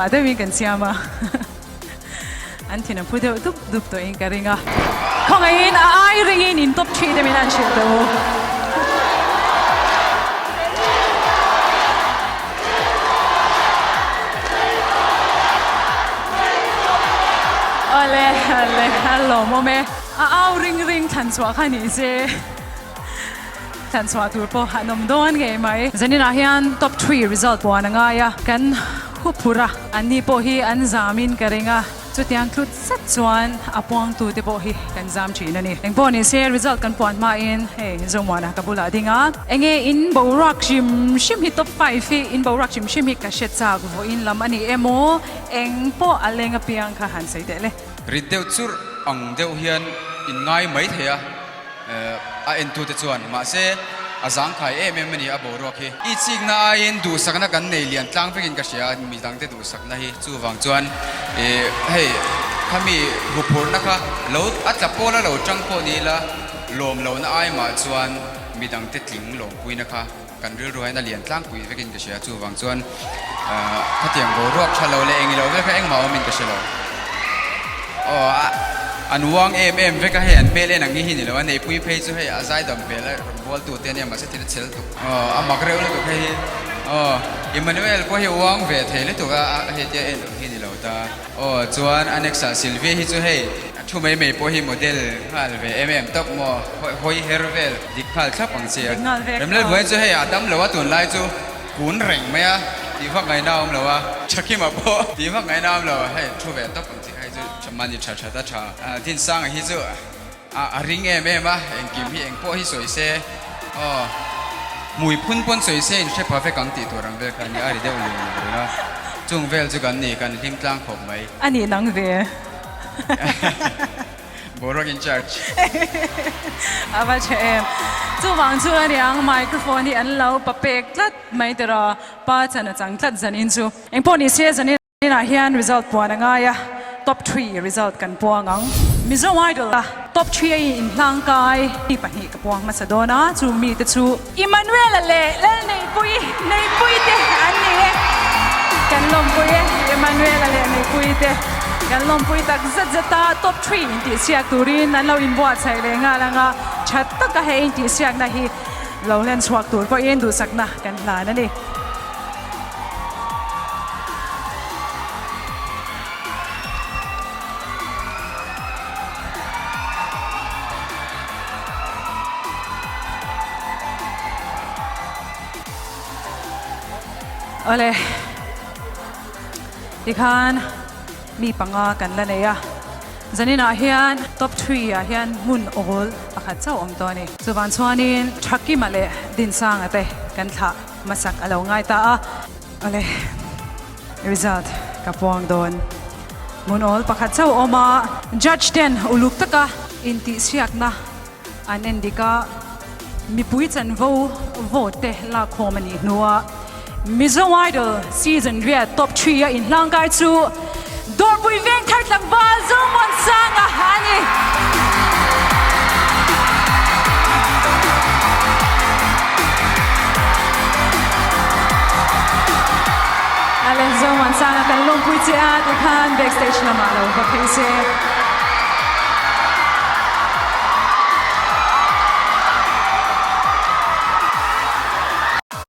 Mah deuhin kan siam a, an thin a phu deuh dup dup tawhin ka ring a. Khawngaihin a ai ringin in top three te min han hrilh tawh u. Awle, awle, a lawmawm e. A au ring ring thlan chhuah kha ni se. Thlan chhuah tur pawh an awm dawn ngei mai. Zaninah hian top three result puan a ngai a, kan huphurh a, anni pawh hi an zamin ka ring a, chutiang tlut zet chuan a puangtute pawh hi kan zam thin a ni. Engpawh ni se result kan puan hmain hei Zomuana ka bulah ding a, enge in boruak hrim hrim hi top five hi in boruak hrim hrim hi ka hre chak vawiin lam a ni emaw eng pawh a leng apiang kha han sawi teh le. Rit deuh churh ang deuh hian in ngai mai thei a. A entute chuan, Mahse, a zangkhai em em a ni a boruak hi. I chikna aiin duhsakna kan nei lian tlang vekin ka hria a, midangte duhsakna hi. Chuvang chuan, hei, khami huphurhna kha lo a tla pawl a lo tang pawh ni ila, lawm lohna ai mah chuan midangte tling lawmpuina kha kan rilru hian a lian tlangpui vekin ka hria. Chuvang chuan, khatiang boruak tha lo leh engilo vel kha engmah awmin ka hre lo. Aw, a an uang em em vek a, hei an hmel en ang hi hi ni lo a, neipui phei chu hei a zaidam hmel a rawn bual tu te ania mahse thil a chhel tuk. Aw, a mak reuh lutuk hei hi. Aw, Emmanuel pawh hi uang ve thei lutuk a, hei tia en ang hi ni lo ta. Aw, chuan a next ah Sylvia hi chu hei a thu mai mai pawh hi model nghal ve em em tawp maw, hawi her vel dik nghal thlap ang chi a. Remlalbuai chu hei a dam lo a tunlai chu. Kun reng mai a, tih vak ngaihna a awm lo a. Thakima pawh tih vak ngaihna a awm lo, hei thu ve tawp ang chi kha hi chu tha mahni tha that a tha. Dinsanga hi chu a ring em em a, engkim hi engpawh hi sawi se aw hmui phun pawn sawi se in hre pha vek ang tih tur ang vel kha a ni, a ri deuh lung lung a, chung vel chu kan ni, kan hlim tlang khawp mai. A nih nang ve. Boruak in charge. A va tha em. Chuvang chu aniang microphone hi an lo pa pek tlat mai tawh a, pa chan a chang tlat zanin chu. Engpawh ni se zanin ah hian result puan a ngai a, top three result kan puang ang. Mizo Idol a top three a in hlangkai mi pahnih ka puang hmasa dawn a, chu mite chu. Emmanuel-a leh Lalneihpuii, Neihpuii te an ni e. Kan lawmpui e, Emmanuel-a leh Neihpuii te. Kan lawmpui tak zet zet a, top three intihsiak turin an lo inbuatsaih leh nghal ang a, tha taka he intihsiakna hi lo hlen chhuak tur pawhin duhsakna kan hlan a ni. Awle, tikhan mi panga kan la nei a, zaninah hian top three ah hian hmun awl pakhat chauh awm tawh a ni. Chuvan chuanin Thakima leh Dinsanga te kan thlah hmasak a lo ngai ta a. Awle, result ka puang dawn. Hmun awl pakhat chauh awm a, judge ten uluk taka intihsiakna an en dik a, mipui chanvo vote te lakkhawm a nih hnua Mizo Idol season riat top three a inhlangkai chu Dawrpui Vengthar tlangval Zomuansanga a ni. Ale Zomuansanga kan lawmpui che a tikhan backstage lamah lo va phei se.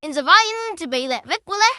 In zavaiin chibei leh vek ule.